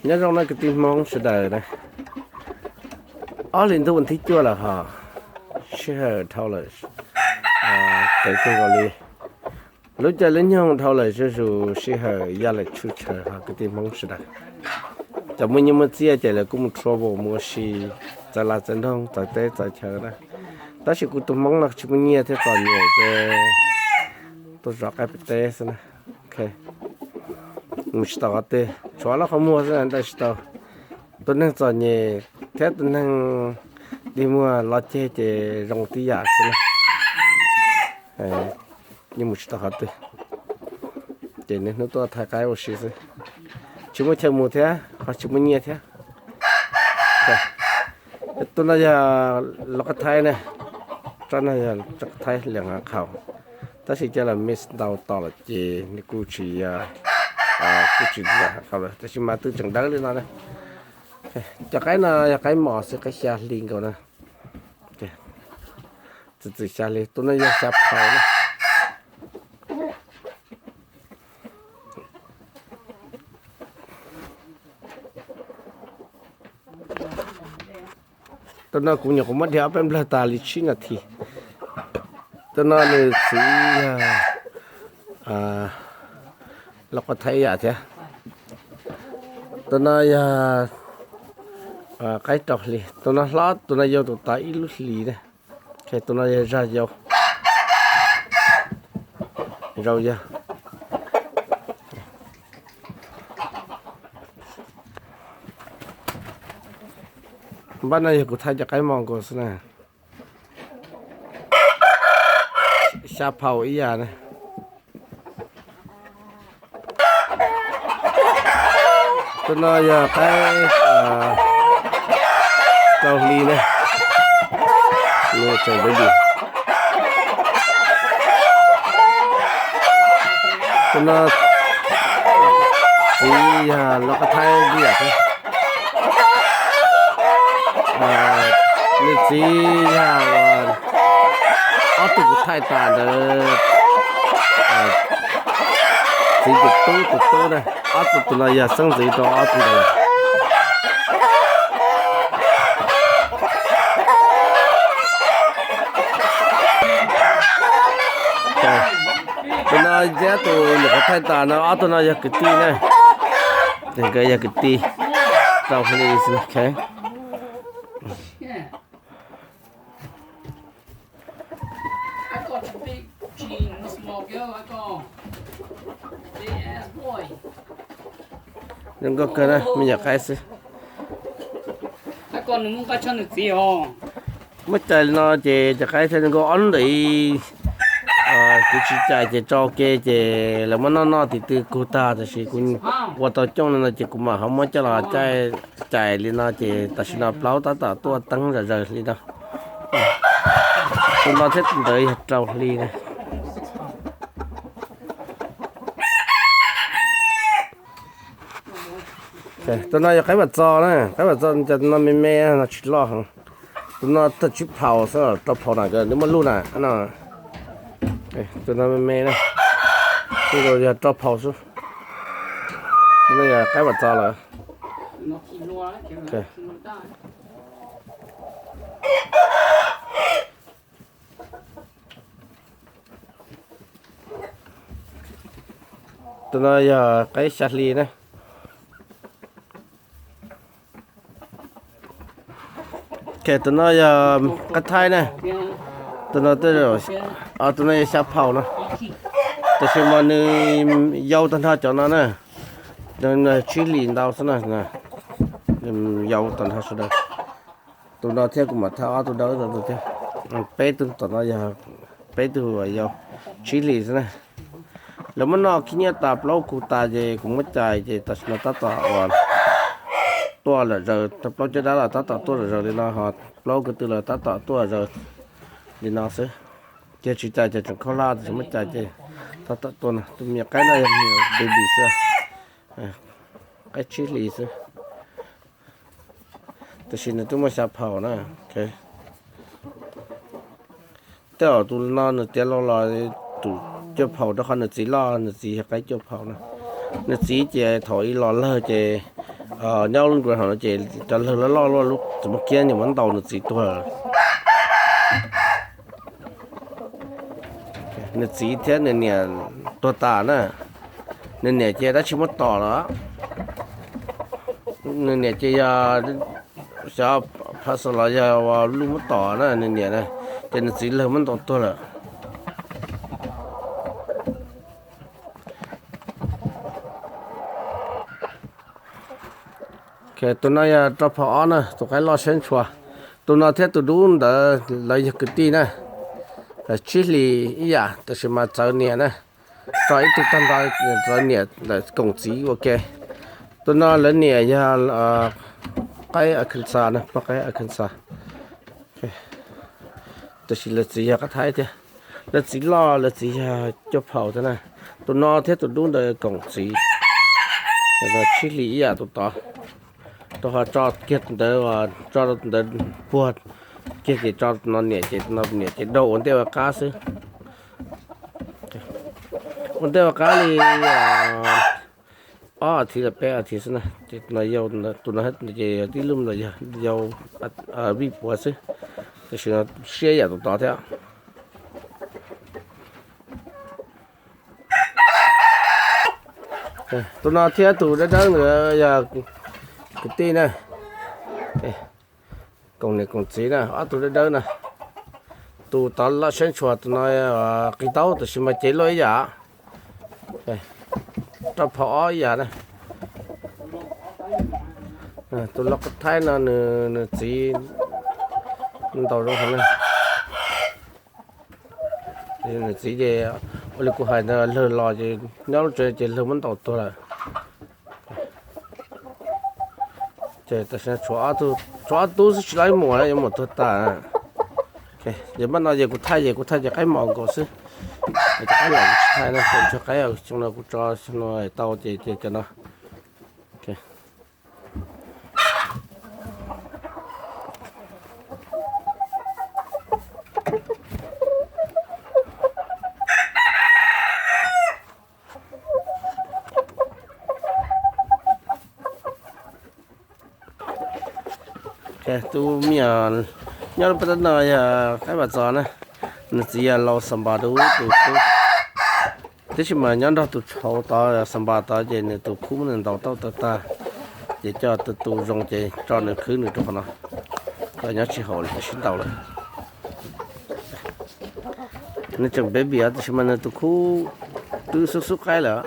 Nyob zoo na kwv tij Hmoob sawv daws na, ob hlis ntuj vas thib cuaj lawm hos, sij hawm dhau lawm, kev kawg nkaus li. Lub caij lub nyoog dhau lawm zuj zus, sij hawm yaj lawm tshwj tshaws hos kwv tij Hmoob sawv daws. Cov muaj nyiaj muaj txiaj ces lawv kuj mus travel mus ua si, txawv laj txawv nroog txawv teb txawv chaw na. Tab sis kuv tus Hmoob no tsis muaj nyiaj thiab txom nyem ces tuaj zov qaib pem teb xwb na. Mus tsis tau qhov twg, tshuav lub qhov muag xwb ntaj tsis tau. Tus neeg txom nyem thiab tus neeg dig muag los ceg ces zoo tib yam xwb na. Yeej mus tsis tau qhov twg, ces niaj hnub tuaj thaij qaib ua si xwb. Tsis muaj chaw mus thiab ho tsis muaj nyiaj thiab. Tus no yog lov qab thaib na, tsob no yog tsob qab thaib liam hav qhaum, tab sis coj los mix ntau tom lawm ces nws kuj tsis, kuj tsis liam hav qhaum lawm, tab sis mas twb tseem dawb li no na. Cov qaib no yog qaib mos xwb, qaib xya hli nkaus na. Txwm txwm xya hli, tus no yog xya phaus na. Tus no kuv nyuam qhuav muab dhia ob peb nplawg tas li tsib nas this. Tus no nws txiv yog lov qab thaib ib yam thiab. Tus no yog qaib rau hli, tus no hlob, tus no yau tus tod ib lub hlis na. Tus no yog zaj yau, zau yog. Npaj no yog kuv thaij cov qaib mos nkaus xwb na. Xya phaus ib yam na. Tus no yog qaib rau hli na, nws tseem baby. Tus no txiv yog lov qab thaib ib yam thiab. Nws txiv yog ob tug kuv thaij tas ntawd, txiv tus tub tus tub na, ob tug tus no yog xeeb ntxwv rau ob tug ntawd. Tus no thiab tus nyuam qhuav thaij tas no, ob tug no yog kwv tij na. Nkawd yog kwv tij rau hli. Zoo nkauj kawg na, me nyuam qaib xwb. Muab cais li no ces cov qaib thiaj zoo nkauj. Ob hnub ntawd kuv tsis cais ces tso ke ces lawv muab noj noj tim twg kug tag, tab sis kuv ua tau cooj li no ces kuv mam ho muab coj los cais li no ces tam sim no plaub tab tom tuaj teeb zom zaws li no. Tus no thiab tus ntawd yog rau hli na. Tus no yog qaib vam txo na, qaib vam txo, cov no me me no tsis loj heev. Tus no tag tsib phaus xwb, rau phaus na, nws muaj lub na no. Tus no me me na, yog rau phaus xwb. Tus no yog qaib vam txo lawm. Tus no yog qaib xya hli na. Tus no yog qaib thaib na. Tus no, tus no yog xya phaus no. Tab sis mas nws yau tag nrho cov no na. Tsib hlis ntau xwb na. Yau tag nrho sawv daws. Tus no thiab kuv mam thaij ob tug dawb thiab. Peb tug tom no yog peb tug yau, tsib hlis xwb na. Lawv muab noj khib nyiab tas plaub kug tas ces kuv muab cais ces tam sim no tab tom uas tuaj lom zaws, plaub caj dab los tab tom tuaj lom zaws li no, ho plaub ko tw los tab tom tuaj lom zaws li no xwb. Ces tsis cais ces tseem khaub hlab, tab sis muab cais ces tab tom tuaj no. Tus me nyuam qaib no yog me nyuam baby xwb, qaib tsib hlis xwb. Tab sis nws twb muaj xya phaus na. Tej zaum tus no nws tiav los los tus cuaj phaus, rau qhov nws txiv loj, nws txiv yog qaib cuaj phaus na. Nws txiv ces thaum ub los lawg ces Nyob lub nruas hauv no ces cov lawg loj loj luaj, tsis muaj kiab, nws muab ntaus nws txiv tuag. Nws txiv thiab nws niam tuag tas na. Nws niam ces dab tsi muab tom los, nws niam ces yog xyov phav xav los yog ua luj muab tom na nws niam na, ces nws txiv lawg muab ntaus tuag lawm. Tus no yog rau phau ob na, tus qaib loj siab ntshua. Tus no thiab tus dub ntawd lawv yog kwv tij na, tsib hlis ib yam, tab sis mas txawv niam na, tso ib tug tag nrho, txawv niam lawm koom txiv ua ke. Tus no lawv niam yog qaib Arkansas na, poj qaib Arkansas. Tab sis lawv txiv yog qab Thaib thiab. Lawv txiv loj, lawv txiv yog cuaj phaum thiab na. Tus no thiab tus dub ntawd koom txiv, tsib hlis ib yam tus tod. Rau qhov tso kiag ntawd, tso ntawd puag kiag ces tso no niam ces no niam ces daug ua ntej ua qab xwb. Ua ntej ua qab li ob as thiv los peb as thiv xwb na, ces tus no ces tib lub los yog yau vij puav xwb, tab sis siab yam tus tod thiab. Tus no thiab tus dawb dawb ntawd yog kwv tij na, koom niam koom txiv na, ob tug dawb dawb na. Tus tod loj siab ntshua, tus no qis taub tab sis mas cev luaj ib yam, rau phau ob ib yam na. Tus loj qab Thaib no nws txiv ntaus zoo heev na. Nws txiv ces ua li kuv hais ntawd, lawg los ces nyob lub tsev ces lawg muab ntaus tuag lawm. Ces tam sim no tshuav ob tug xwb, tsis tau ib muam, yuav muam tuag tas. Ces npaj no ces kuv thaij ces kuv thaij cov qaib mos nkaus xwb. Cov qaib lawm kuv tsis thaij na, cov ntsuag qaib xyoo no kuv tso xyoo no tau ces cov no. Tus me nyuam nyob rau pem no yog qaib Vam Txos na, nws txiv yog Lau Xas Npas Dub tus khub. Tab sis mas nyob nrog tus tshauv tod Xas Npas tod ces nws tus khub nws ntaus tau tag tag, ces coj tus tus zoo ces tso nws khwb nws rau qhov no, nyob tsis haum li sib ntaus lawm. Nws tseem baby os, tab sis mas nws tus khub twb xub xub qaib lawm.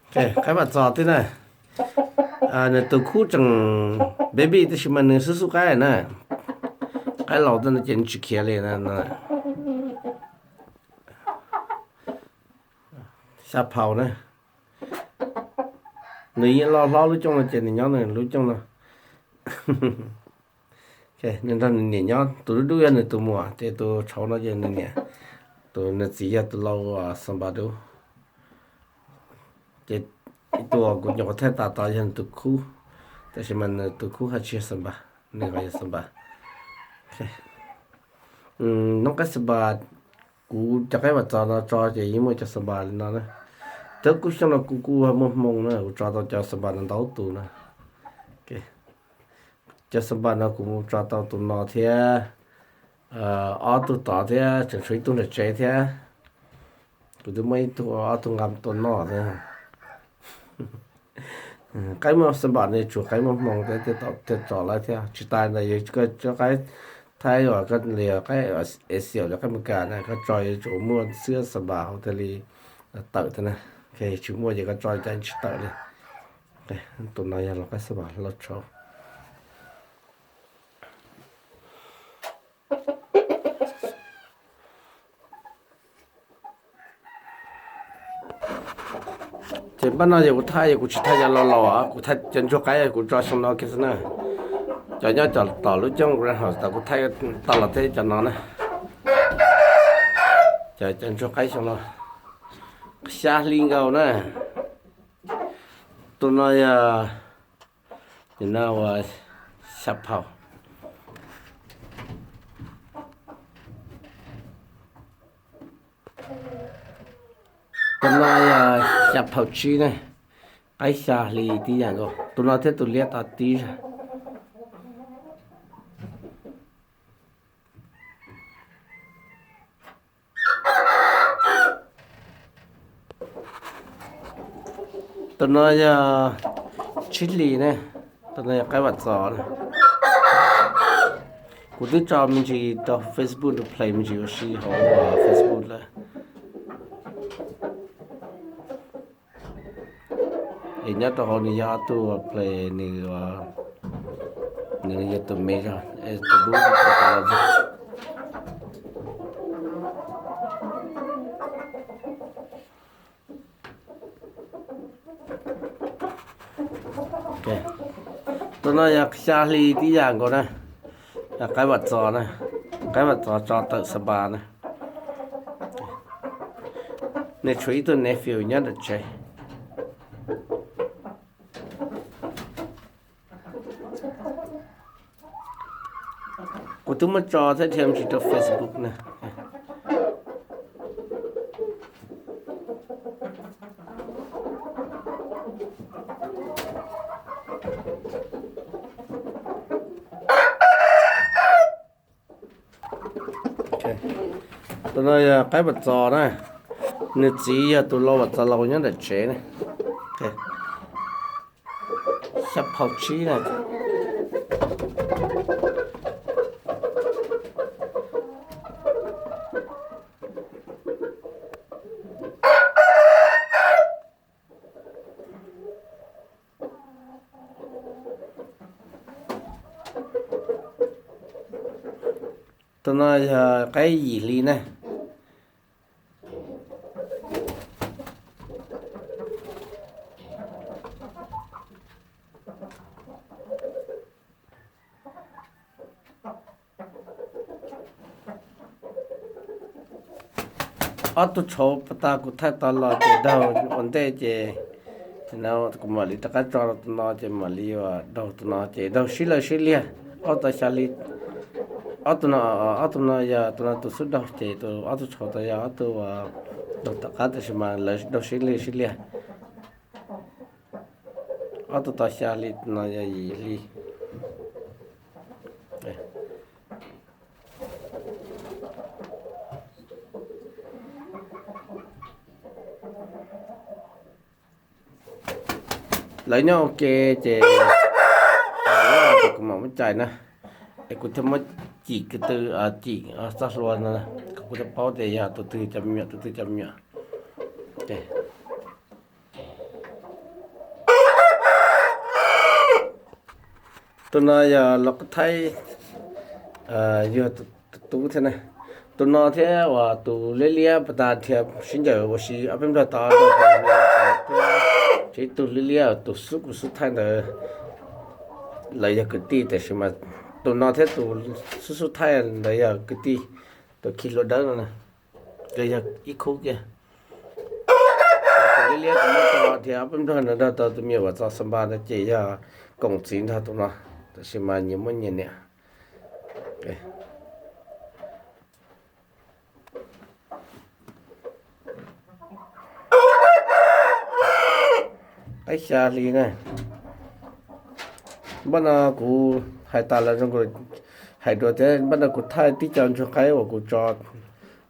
Qaib Vam Txos twb na, nws tus khub tseem baby tab sis mas nws xub xub qaib na. Qaib laus tej no ces nws tsis khiav li na. Xya phaum na. Nws yeej loj hlob lub cooj no ces nws nyob nws lub cooj no. Nws nrog nws niam nyob, tus dub dub yog nws tus muam, ces tus tshauv no ces nws niam, tus nws txiv yog tus Lau Xas Npas Dub. Ces tus uas kuv nyuam qhuav thaij tas tod yog nws tus khub, tab sis mas nws tus khub haj tsis yog Xas Npas, nws ho yog Xas Npas. Noob qaib Xas Npas, kuv cov qaib Vam Txos no tso ces yeej muaj cov Xas Npas li no na. Tab kuj xyoo no kuv kuj muaj hmoo na, kuv tso tau cov Xas Npas no ntau tus na. Cov Xas Npas no kuv mus tso tau tus no thiab ob tug tod thiab tseem tshuav ib tug nram tsev thiab. Kuv twb muab ib tug, ob tug nqa tua noj thiab. Qaib muaj Xas Npas ne, tsuas qaib muaj hmoo thiab, thiaj tso lawm thiab. Tsis tas ntawd yog koj cov qaib Thaib uas koj li qaib Asia los qaib Amelikas na, koj tso yuav tsum muaj xwb Xas Npas hauv thiaj li tawm thiab na. Tsis muaj ces koj tso cas tsis tawm li. Tus no yog los qaib Xas Npas loj tshauv. Ces npaj no ces kuv thaij, kuv tsis thaij cov laus laus, kuv thaij cov ntsuag qaib kuv tso xyoo no kiag xwb na. Cov nyob tom lub cooj kuv hais tas kuv thaij tau los thiab cov no na. Cov ntsuag qaib xyoo no xya hli nkaus na. Tus no yog, nim no ua Xya phaum. Tus no yog xya phaum tsib ne, qaib xya hli tib yam nkaus. Tus no thiab tus liab tau tib zag. Tus no yog tsib hlis ne, tus no yog qaib vam txos ne. Kuv twb tso me ntsis rau Facebook, rau play me ntsis ua si hauv Facebook lawm. Es nyob rau hauv nws yog ob tug play, nws, nws yog tus me zog, tus dub. Tus no yog xya hli tib yam nkaus na, yog qaib vam txos na, qaib vam txos tso tawm xab npas na. Nws tshuav ib tug nephew nyob nram tsev. Kuv twb muab tso thiab dhia me ntsis rau Facebook na. Tus no yog qaib vam txos na, nws txiv yog tus lau vam txos laus nyob nram tsev na. Xya phaum tsib na. Tus no yog qaib yim hli na. Ob tug tshauv pas tas kuv thaij tau los ces daug ua ntej ces kuv mam li rov qab tso rau tus no ces mam li daug tus no ces daug sib lawg sib liag. Ob tau xya hli, ob tug no, ob tug no yog tus no tus xub daug ces tus ob tug tshauv tas yog ob tug daug tom qab tab sis mas lawv daug sib lawg sib liag. Ob tug tau xya hli, tus no yog yim hli. Lawv nyob ua ke ces kuv mam muab cais na, es kuv thiaj muab cim ko tw, cim txoj hlua no, kom kuv thiaj paub tias yog tus twg cov me nyuam, tus twg cov me nyuam. Tus no yog los qab thaib, yog tus tub thiab na. Tus no thiab uas tus liab liab pas tas dhia sib ncaws ua si ob peb nplog tod, thiab tus liab liab tus xub kuv xub thaij ntawd lawv yog kwv tij tab sis mas tus no thiab tus xub xub thaij ntawd yog kwv tij, tus khi hlua dawb no na, yog ib khub kiag. Tus liab liab tus muab tso dhia ob peb nplog no nrog tau tus me nyuam uas txo xa npa no ces yog koom txiv nrog tus no, tab sis mas nyias muaj nyias niam. Qaib xya hli na. Npaj no kuv hais tas los zoo nkaus hais dua thiab, npaj no kuv thaij tib co ntsuag qaib uas kuv tso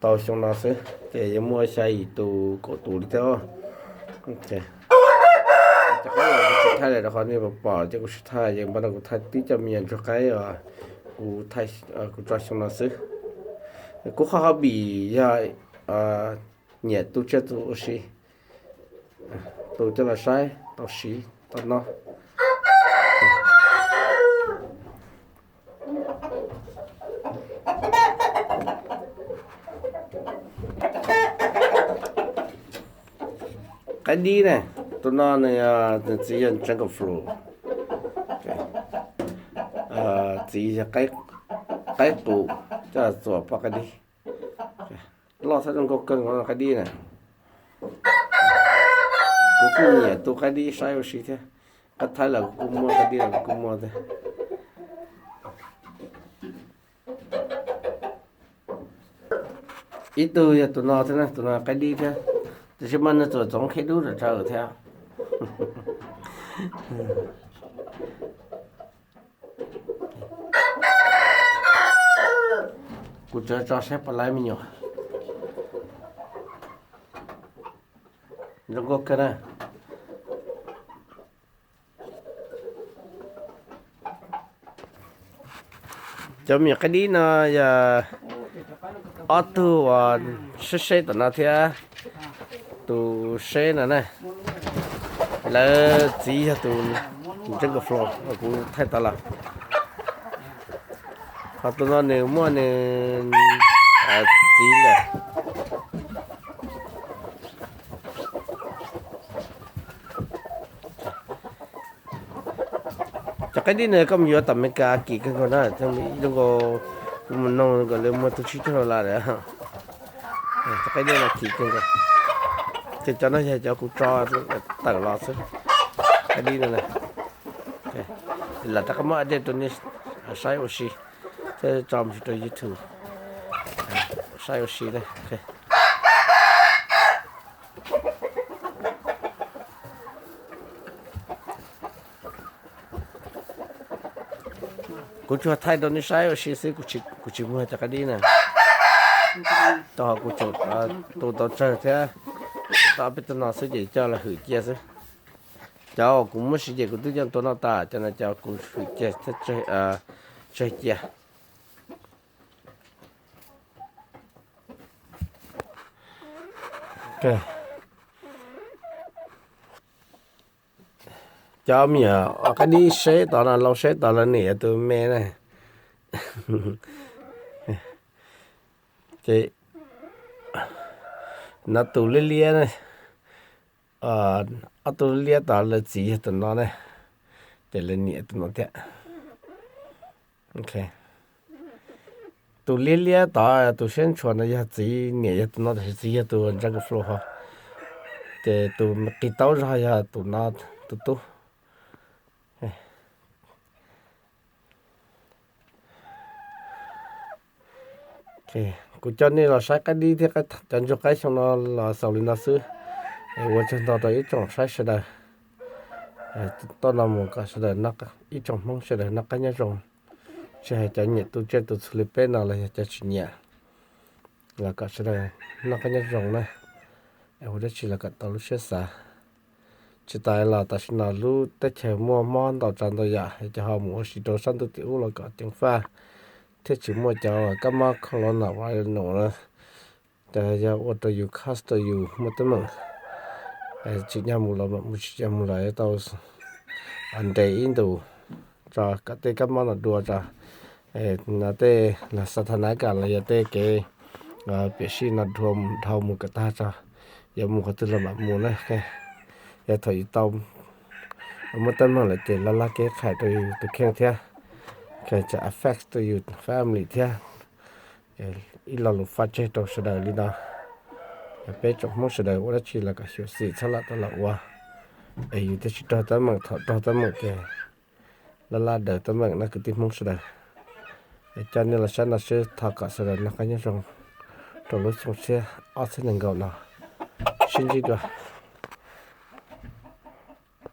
tau xyoo no xwb ces yuav muaj xya yim tus kaum tus li thiab. Cov qaib uas kuv tsis thaij lawm rau qhov nej pom ces kuv tsis thaij, ces npaj no kuv thaij tib co me nyuam ntsuag qaib uas kuv tso xyoo no xwb. Kuv qhov hobby yog nyiam tu tsiaj tu ua si, tu coj los saib tau siv tau noj. Qaib dib ne, tus no nws txiv yog jungle fowl, txiv yog qaib qus, coj txuas poj qaib dib. Loj thiab zoo nkauj kawg nkaus qaib dib na. Kuv kuj nyiam tu qaib dib saib ua si thiab. Qab thaib los kuv kuj muaj, qaib dib los kuv kuj muaj thiab. Ib tug yog tus no thiab, tus no qaib dib thiab, tab sis mas nws txawm txoov khib dub ram tsawv thiab. Kuv tso saib puas laib me nyuam. Zoo nkauj kawg na. Cov me nyuam qaib dib no yog ob tug uas seb seb tom no thiab, tus seb no na, lawv txiv yog tus Jungle Flow uas kuv thaij tau los. Ho tus no nws muaj nws txiv lawm. Cov qaib dib no koj mus yuav tom Amelikas kim kawg nkaus na, zoo nkaus kuv mus noog nkawd lawv muag tu tsib caug dollar lawm. Cov qaib dib no kim kawg nkaus. Ces cov no yog cov kuv tso tawm los xwb. Qaib dib no, lam rov qab muab update rau nej saib ua si, thiab tso mus rau YouTube saib ua si na. Kuv tsuas thaij rau nej saib ua si xwb, kuv tsis muag cov qaib dib na. Rau qhov kuv tseem tu tau tsawg thiab, tau ob peb tug no xwb ces coj los hwm cia xwb. Cov uas kuv muab siv ces kuv twb coj tuaj noj tas, cov no cov kuv hwm cia thiab tsawg cia. Cov me nyuam qaib dib seb tod no, lau seb tod lawv niam yog tus me na. Ces no tus liab liab, ob tug liab tod lawv txiv yog tus no na, ces lawv niam tus no thiab. Tus liab liab tod tus siab ntshua no yog txiv, niam yog tus no tab sis txiv yog tus Jungle Flow ho. Ces tus qis taub zog yog tus no tus tub. Kuv coj nej los saib qaib dib thiab cov ntsuag qaib xyoo no los xaus li no xwb. Ua tsaug ntau rau ib tsoom saib sawv daws. Tuaj no mus kom sawv daws, ib tsoom Hmoob sawv daws noj qab nyob zoo. Tsis hais cov nyiam tu tsiaj tu txhu li peb no los yog cov tsis nyiam, los kom sawv daws noj qab nyob zoo na. Ua dab tsi los kom tau lub siab xav. Tsis tas los tam sim no lub teb chaws muaj mob ntau tsav ntau yam, es cov ho mus ua si rau sab ntuj tim ub los kom ceev faj, thiab tsis muaj cov kab mob corona virus no. Ces yog ua rau yus cost rau yus muaj teeb meem, tsim nyog mus los mam mus, tsim nyog mus los tau nres ib ntus, tso kom tej kab mob no dua tso. No tej los xa tha nav kam los yog tej kev piam sij no dhau mus kom tag tso, yuav mus qhov twg los mam mus na. Yog thaum yus tau muaj teeb meem lawm ces laj laj kev qhais rau yus tus kheej thiab, tseem affect rau yus family thiab. Ib lo lus faj tseg rau sawv daws li no. Peb tsoom Hmoob sawv daws ua dab tsi los kom xyuam xim txhob lam tau lam ua, es yus thiaj tsis raug teeb meem. Thaum raug teeb meem ces laj laj daws teeb meem no kwv tij Hmoob sawv daws. Es coj nej los saib no xwb, thov kom sawv daws noj qab nyob zoo rau lub xyoo tshiab ob txhiab nees nkaum no. Sib ntsib dua.